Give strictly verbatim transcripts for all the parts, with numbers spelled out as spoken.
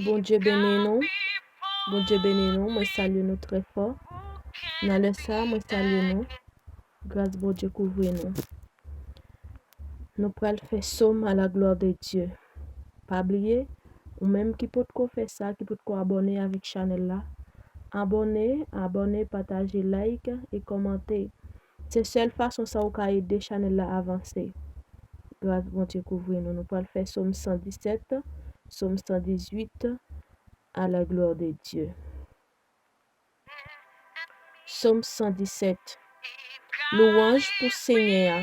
Bondye beni nou. Bondye beni nou. Mwen salye nou trè fò. Nan lè sa a, mwen salye nou. Gras Bondye kouvri nou. Nou pral fè sòm a la glwa de Dye. Pa bliye, ou menm ki potko fè sa, ki potko abòne avèk chanèl la, abòne, abòne, pataje, like e kòmante. Se sèl fason sa ou ka ede chanèl la avanse. Gras Bondye kouvri nou. Nou pral fè sòm san disèt, sòm san dizuit, à la gloire de Dieu. Sòm san disèt. Louwanj pou Senyè a.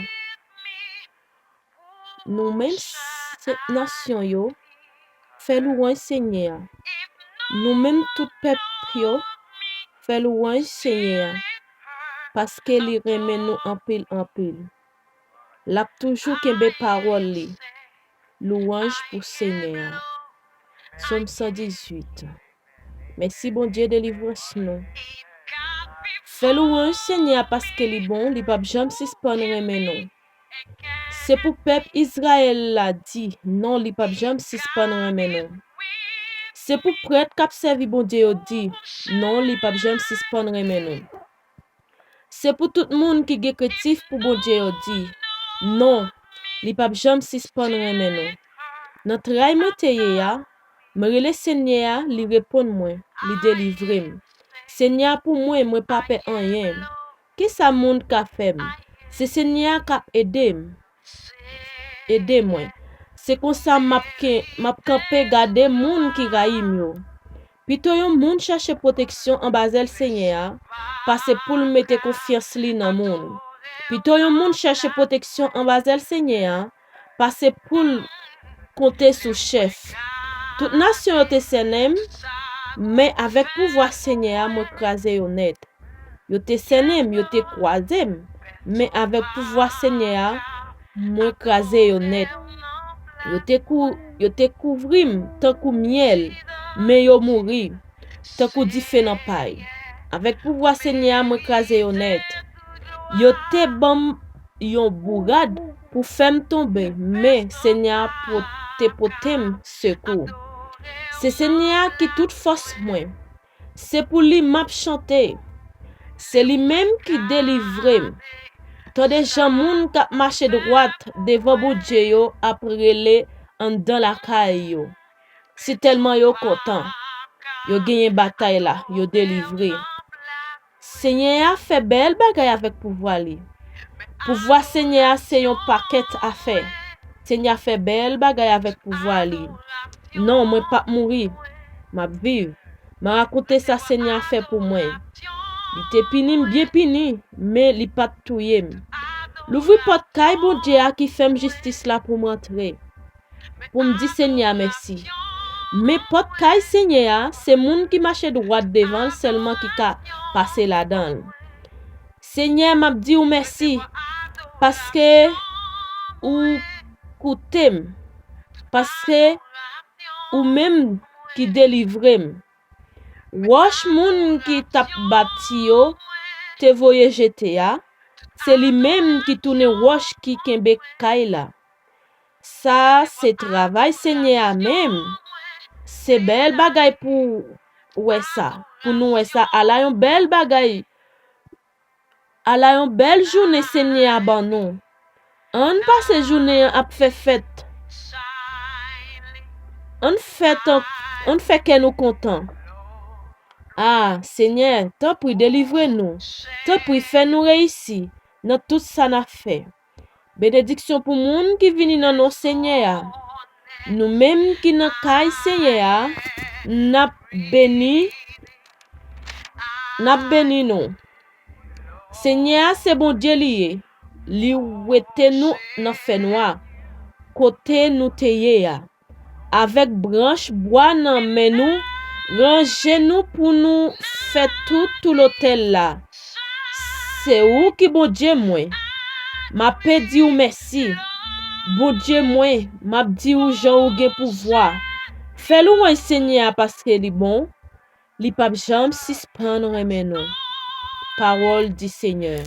Nou menm se-, nasyon yo, fè louwanj Senyè a. Nou menm tout pèp yo, fè louwanj Senyè a, paske li renmen nou anpil, anpil. L ap toujou kenbe pawòl li. Louwanj pou Senyè a. Sòm san dizuit. Mèsi Bondye delivrans nou. Fè louwanj Senyè a paske li bon, li p ap janm sispann renmen nou. Se pou pèp Izrayèl la di, non, li p ap janm sispann renmen nou. Se pou prèt k ap sèvi Bondye yo di, non, li p ap janm sispann renmen nou. Se pou tout moun ki gen krentif pou Bondye yo di, non, li p ap janm sispann renmen nou. Nan tray mwen te ye a, mwen rele Senyè a, li reponn mwen, li delivre m. Senyè a pou mwen, mwen pa pè anyen. Kisa moun ka fè m? Se Senyè a k ap ede m. Ede mwen. Se konsa m ap ken-, m ap kanpe gade moun ki rayi m yo. Pito yon moun chèche pwoteksyon anba zèl Senyè a, pase pou l mete konfyans li nan moun. Pito yon moun chèche pwoteksyon anba zèl Senyè a, pase pou l konte sou chèf. Tout nasyon yo te sènen m, men avèk pouvwa Senyè a, mwen kraze yo nèt. Yo te sènen m, yo te kwaze m, men avèk pouvwa Senyè a, mwen kraze yo nèt. Yo te kou-, yo te kouvri m tankou myèl, men yo mouri tankou dife nan pay. Avèk pouvwa Senyè a, mwen kraze yo nèt. Yo te ban m yon bourad pou fè m tonbe, men Senyè a po-, te pote m sekou. Se Senyè a ki tout fòs mwen. Se pou li m ap chante. Se li menm ki delivre m. Tande jan moun k ap mache dwat devan Bondye yo ap rele anndan lakay yo. Sitèlman yo kontan. Yo genyen batay la, yo delivre. Senyè a fè bèl bagay avèk pouvwa li. Pouvwa Senyè a se yon pakèt afè. Senyè a fè bèl bagay avèk pouvwa li. Non, mwen p ap mouri. M ap viv. M a rakonte sa Senyè a fè pou mwen. Li te pini m byen pini, men li pa t touye m. Louvri pòt kay Bondye a ki fè m jistis la pou m antre. Pou m di Senyè a mèsi. Men pòt kay Senyè a, se moun ki mache dwat devan l sèlman ki ka pase ladan l. Senyè, m ap di w mèsi, paske ou koute m, paske ou menm ki delivre m. Wòch moun ki t ap bati yo te voye jete a, se li menm ki tounen wòch ki kenbe kay la. Sa se travay Senyè a menm. Se bèl bagay pou wè sa, pou nou wè sa. Ala yon bèl bagay, ala yon bèl jounen Senyè a ban nou. Ann pase jounen an ap fè fèt. Ann fè tan, ann fè kè nou kontan. A, Senyè, tanpri delivre nou. Tanpri fè nou reyisi nan tout sa n ap fè. Benediksyon pou moun ki vini nan non Senyè a. Nou menm ki nan kay Senyè a, n ap beni, n ap beni nou. Senyè a se Bondye li ye. Li wete nou nan fènwa, kote nou te ye a. Avèk branch bwa nan men nou, ranje nou pou nou fè tou, tou lotèl la. Se ou ki Bondye mwen. M ape di w mèsi. Bondye mwen, m ap di w jan ou gen pouvwa. Fè louwanj Senyè a paske li bon. Li p ap janm sispann renmen nou. Parole du Seigneur.